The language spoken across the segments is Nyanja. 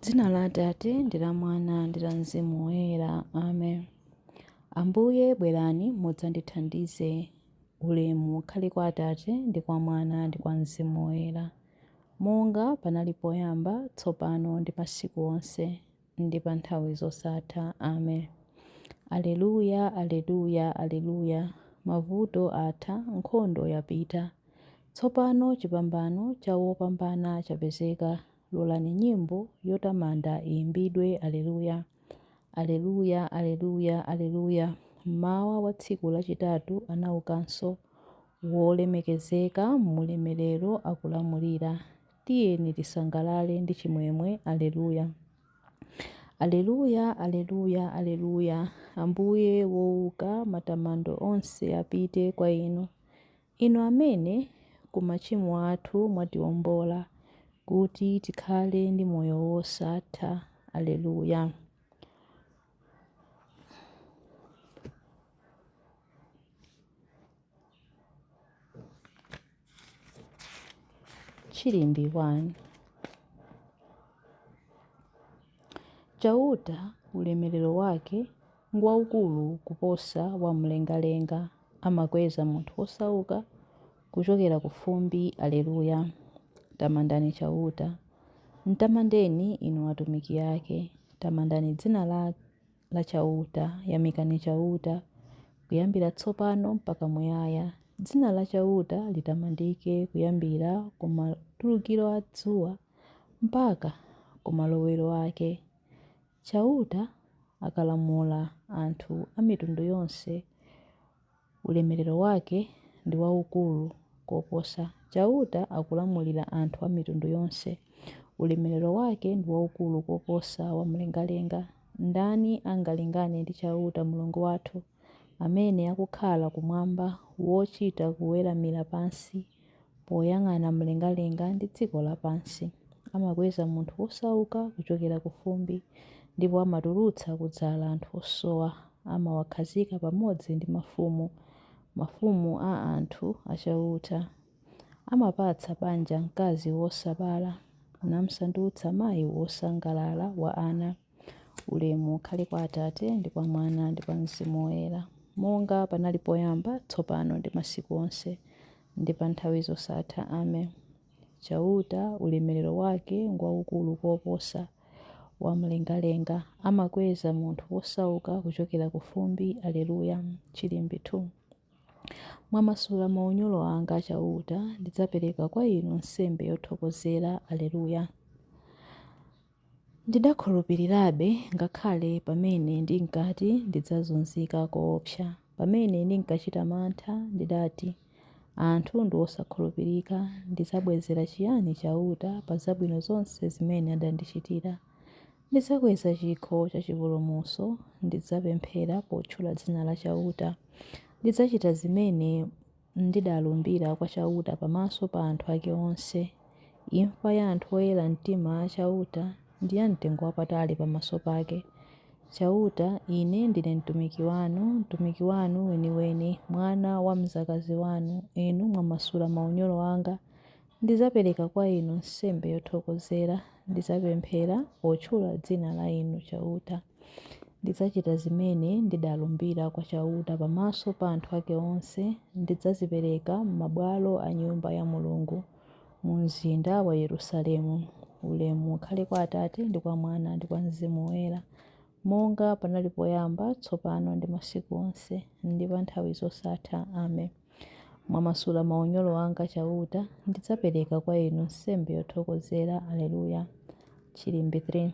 Dzina la Atate ndi la Mwana ndi la Mzimu Woyera. Amen. Ambuye bwerani mudzandithandize. Ulemu ukhale kwa Atate ndi kwa Mwana ndi kwa Mzimu Woyera, monga panali poyamba, tsopano ndi masiku onse, ndi pa nthawi zosatha. Amen. Aleluya, aleluya, aleluya. Mavuto atha, nkhondo yapita. Tsopano chipambano cha wopambana chapezeka. Lolani nyimbo yotamanda iyimbidwe, Aleluya! Aleluya, Aleluya, Aleluya! Mmawa wa tsiku lachitatu anaukanso, wolemekezeka m'ulemerero akulamulira. Tiyeni tisangalale ndi chimwemwe, Aleluya! Aleluya, Aleluya, Aleluya! Ambuye wouka, matamando onse apite kwa Inu. Inu amene ku machimo athu mwatiwombola, kuti tikhale ndi moyo wosatha. Aleluya. Chilimbi 1. Chauta ulemerero wake ngwaukulu kuposa wa mlengalenga, amakweza munthu wosauka kuchokera ku fumbi. Alleluya. Tamandani Chauta. Mtamandeni, inu atumiki ake, tamandani dzina la Chauta, yamikani Chauta kuyambira tsopano mpaka muyaya. Dzina la Chauta litamandike kuyambira ku matulukiro a dzuwa mpaka ku malowero ake. Chauta akalamula anthu a mitundu yonse, ulemerero wake ndi waukulu koposa. Chauta akulamulira anthu a mitundu yonse, ulemerero wake ndi waukulu koposa wa mlengalenga. Ndani angalingane ndi Chauta Mulungu wathu, amene akukhala kumwamba, wochita kuweramira pansi poyang'ana mlengalenga ndi dziko lapansi. Amakweza munthu wosauka kuchokera ku fumbi, ndipo amatulutsa kudzala anthu osowa. Amawakhazika pamodzi ndi mafumu, mafumu a anthu a Chauta. Amapatsa banja mkazi wosabala, namsandutsa mayi wosangalala wa ana. Ulemu ukhale kwa Atate, ndi kwa Mwana, ndi kwa Mzimu Woyera, monga panali poyamba, tsopano, ndi masiku onse, ndi pa nthawi zosatha. Amen. Chauta ulemerero wake ngwaukulu koposa wa mlengalenga, amakweza munthu wosauka kuchokera ku fumbi. Alleluya. Chilimbi 2. Mwamasula maunyolo anga, Chauta, ndidzapereka kwa Inu nsembe yothokozera. Alleluya. Ndidakhulupirirabe ngakhale pamene ndinkati ndidzazunzika koopsa. Pamene ndinkachita mantha, ndidati, Anthu ndi osakhulupirika, ndidzabwezera chiyani Chauta pa zabwino zonse zimene adandichitira? Ndidzakweza chikho cha chipulumutso, ndidzapemphera potchula dzina la Chauta. Ndidzachita zimene ndidalumbira kwa Chauta pamaso pa anthu ake onse. Imfa ya anthu oyera mtima a Chauta ndi yamtengowapatali pamaso pake. Chauta, ine ndine mtumiki wanu, mtumiki wanu weniweni, mwana wa mdzakazi wanu. Inu mwamasula maunyolo anga. Ndidzapereka kwa Inu nsembe yothokozera, ndidzapemphera potchula dzina la Inu Chauta. Ndidzachita zimene ndidalumbira kwa Chauta pamaso pa anthu ake onse. Ndidzazipereka m'mabwalo a Nyumba ya Mulungu, mu mzinda wa Yerusalemu. Ulemu ukhale kwa Atate, ndi kwa Mwana, ndi kwa Mzimu Woyera, monga panali poyamba, tsopano, ndi masiku onse, ndi pa nthawi zosatha. Amen. Mwamasula maunyolo anga, Chauta, ndidzapereka kwa Inu nsembe yothokozera. Alleluya. Chilimbi 3.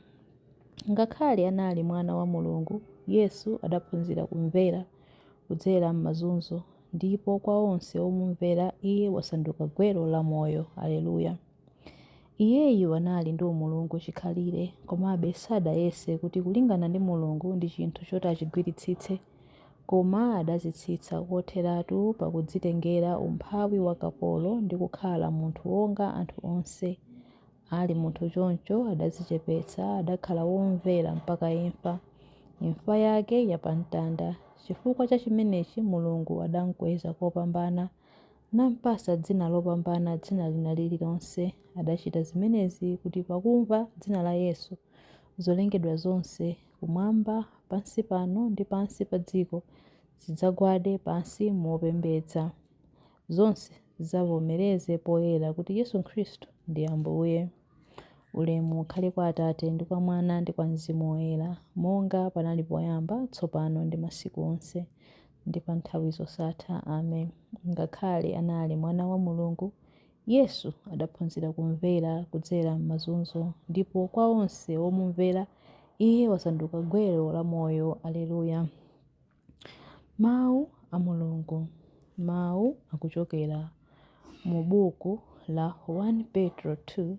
Ngakhale anali Mwana wa Mulungu, Yesu adaphunzira kumvera kudzera m'mazunzo, ndipo kwa onse omumvera Iye wasanduka gwero la moyo. Alleluya. Iyeyu anali ndi umulungu chikhalire, komabe sadayese kuti kulingana ndi Mulungu ndi chinthu choti achigwiritsitse, koma adazitsitsa kotheratu pakudzitengera umphawi wa kapolo ndi kukhala munthu wonga anthu onse. Ali munthu choncho, adadzichepetsa, adakhala womvera mpaka imfa, imfa yake ya pa mtanda. Chifukwa cha chimenechi Mulungu adamkweza kopambana, nampatsa dzina lopambana dzina lina lililonse. Adachita zimenezi kuti pakumva dzina la Yesu, Zolengedwa zonse, kumwamba, pansi pano ndi pansi pa dziko, zidzagwade pansi mopembedza. Zonse zidzavomereze poyera kuti Yesu Khristu ndi Ambuye. Ulemu ukhale kwa Atate ndi kwa Mwana ndi kwa Mzimu Woyera, monga panali poyamba, tsopano ndi masiku onse, ndi pa nthawi zosatha. Amen. Ngakhale anali Mwana wa Mulungu, Yesu adaphunzira kumvera kudzera m'mazunzo, ndipo kwa onse omumvera, Iye wasanduka gwero la moyo. Aleluya. Mawu a Mulungu. Mawu akuchokera mu buku la 1 Petro 2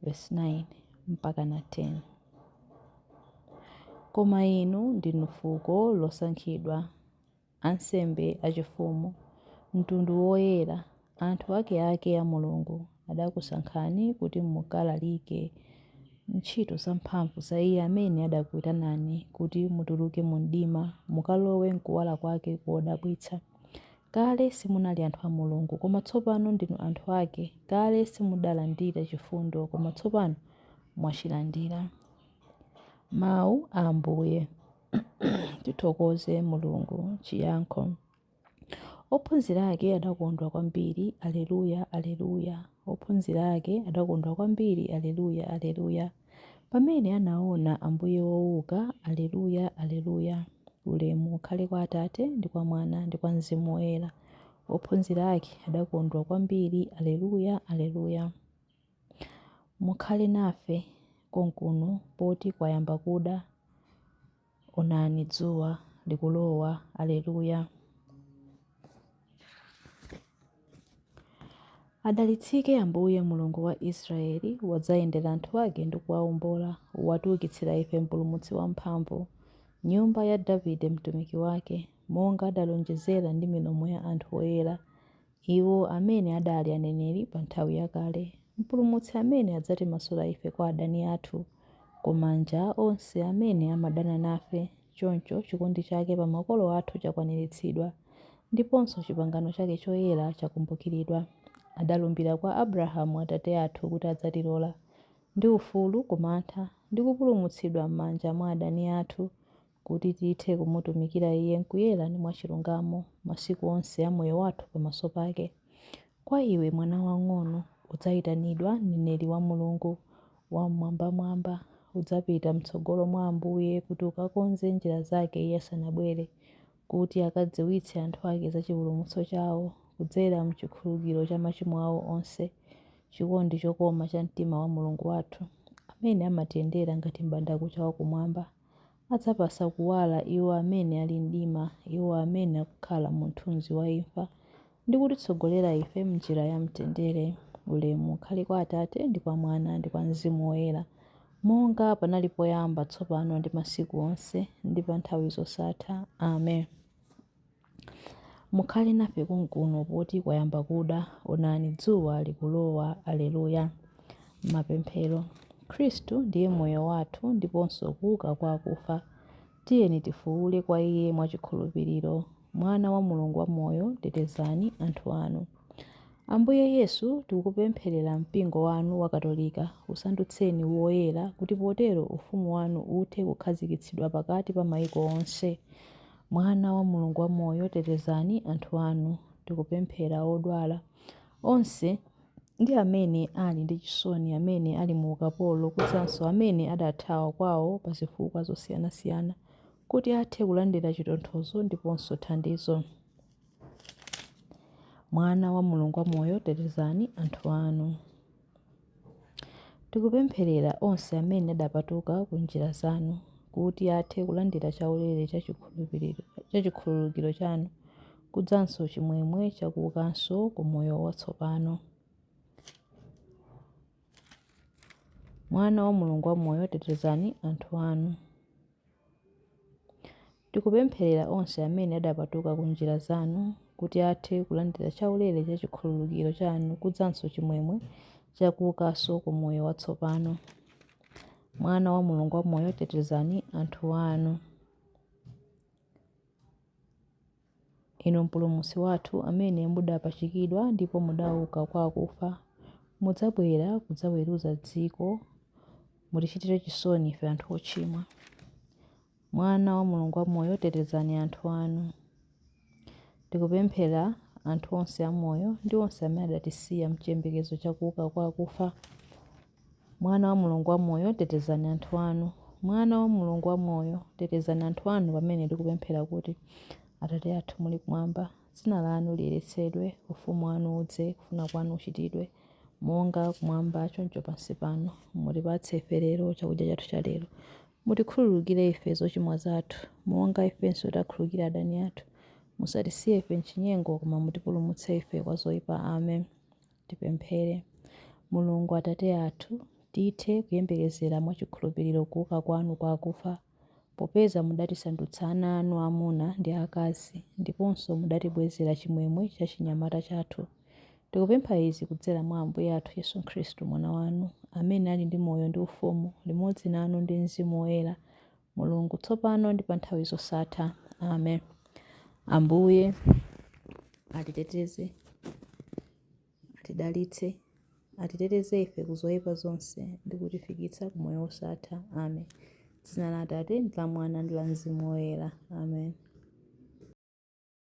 verse 9 mpaka na 10. Koma inu ndinu fuko losankhidwa, ansembe achifumu, mtundu woyera, anthu akeake a Mulungu. Adakusankhani kuti mukalalike ntchito zamphamvu za Iye amene adakuyitanani kuti mutuluke mu mdima mukalowe m'kuwala kwake kodabwitsa. Kale simunali anthu a Mulungu, koma tsopano ndinu anthu ake. Kale simudalandira chifundo, koma tsopano mwachilandira. Mawu a Ambuye. Tithokoze Mulungu. Chiyankho. Ophunzira ake adakondwa kwambiri. Aleluya, aleluya. Ophunzira ake adakondwa kwambiri. Aleluya, aleluya. Pamene anaona Ambuye wouka. Aleluya, aleluya. Ulemu ukhale kwa Atate ndi kwa Mwana ndi kwa Mzimu Woyera. Ophunzira ake adakondwa kwambiri. Aleluya, aleluya. Mukhale nafe konkuno poti kwayamba kuda. Onani dzuwa likulowa. Aleluya. Adalitsike Ambuye Mulungu wa Israeli, wadzayendera anthu ake ndi kuwawombola, watiukitsira ife Mpulumutsi wamphamvu, nyumba ya Davide mtumiki wake, monga adalonjezera ndi milomo ya anthu oyera, iwo amene adali aneneri pa nthawi yakale. Mpulumutsi amene adzatimasula ife kwa adani athu, ku manja a onse amene amadana nafe. Choncho chikondi chake pa makolo athu chakwaniritsidwa, ndiponso chipangano chake choyera chakumbukiridwa. Adalumbira kwa Abrahamu atate athu kuti adzatilola ndi ufulu ku mantha ndi kupulumutsidwa m'manja mwa adani athu, kuti tithe kumutumikira Iye m'kuyera ndi mwachilungamo masiku onse a moyo wathu pamaso pake. Kwa iwe mwana wang'ono, udzayitanidwa mneneri wa Mulungu Wam'mwambamwamba. Udzapita m'tsogolo mwa Ambuye kuti ukakonze njira zake Iye asanabwere, kuti akadziwitse anthu ake za chipulumutso chawo kudzera m'chikhululukiro cha machimo awo onse, chikondi chokoma cha mtima wa Mulungu wathu, amene amatiyendera ngati m'bandakucha wakumwamba. Adzapatsa kuwala iwo amene ali mdima, iwo amene akukhala mu mthunzi wa imfa, ndi kutitsogolera ife m'njira ya mtendere. Ulemu ukhale kwa Atate ndi kwa Mwana ndi kwa Mzimu Woyera, monga panali poyamba, tsopano ndi masiku onse, ndi pa nthawi zosatha. Amen. Mukhale nafe konkuno poti kwayamba kuda. Onani dzuwa likulowa. Aleluya. Mapemphero. Khristu ndiye moyo wathu ndiponso kuuka kwa akufa. Tiyeni tifuule kwa Iye mwachikhulupiriro. Mwana wa Mulungu wamoyo, tetezani anthu anu. Ambuye Yesu, tikupempherera mpingo wanu wa Katolika, usandutseni woyera kuti potero ufumu wanu uthe kukhazikitsidwa pakati pa mayiko onse. Mwana wa Mulungu wamoyo, tetezani anthu anu. Tikupemphera odwala onse ndi amene ali ndi chisoni, amene ali mu ukapolo, kudzanso amene adathawa kwawo pa zifukwa zosiyanasiyana, kuti athe kulandira chitonthozo ndiponso thandizo. Mwana wa Mulungu wamoyo, tetezani anthu anu. Tikupempherera onse amene adapatuka ku njira zanu, kuti athe kulandira chaulere cha chikhululukiro chanu, kudzanso chimwemwe chakuukanso ku moyo watsopano. Mwana wa Mulungu wamoyo, tetezani anthu anu. Tikupempherera onse amene adapatuka ku njira zanu, kuti athe kulandira chaulere cha chikhululukiro chanu, kudzanso chimwemwe chakuukanso ku moyo watsopano. Mwana wa Mulungu wamoyo, tetezani anthu anu. Inu Mpulumutsi wathu, amene mudapachikidwa ndipo mudauka kwa akufa, mudzabwera kudzaweruza dziko. Mutichitire chisoni ife anthu ochimwa. Mwana wa Mulungu wamoyo, tetezani anthu anu. Ndikupemphera anthu onse amoyo ndi onse amene adatisiya mchiyembekezo cha kuuka kwa akufa. Mwana wa Mulungu wamoyo, tetezani anthu anu. Mwana wa Mulungu wamoyo, tetezani anthu anu pamene tikupemphera kuti: Atate athu muli kumwamba, dzina lanu liyeretsedwe, ufumu wanu udze, kufuna kwanu kuchitidwe, monga kumwamba choncho pansi pano. Mutipatse ife lero chakudya chathu cha lero. Mutikhululukire ife zochimwa zathu, monga ifenso takhululukira adani athu. Musatisiye ife mchinyengo, koma mutipulumutse ife kwa zoyipa. Amen. Tipemphere. Mulungu Atate athu, tithe kuyembekezera mwachikhulupiriro kuuka kwanu kwa akufa, popeza mudatisandutsa ana anu aamuna ndi aakazi, ndiponso mudatibwezera chimwemwe cha chinyamata chathu. Tikupempha izi kudzera mwa Ambuye athu Yesu Khristu, Mwana wanu, amene ali ndi moyo ndi ufumu, limodzi nanu ndi Mzimu Woyera, Mulungu, tsopano ndi pa nthawi zosatha. Amen. Ambuye atiteteze, atidalitse, atiteteze ife ku zoyipa zonse ndi kutifikitsa ku moyo wosatha. Amen. Dzina la Atate ndi la Mwana ndi la Mzimu Woyera. Amen.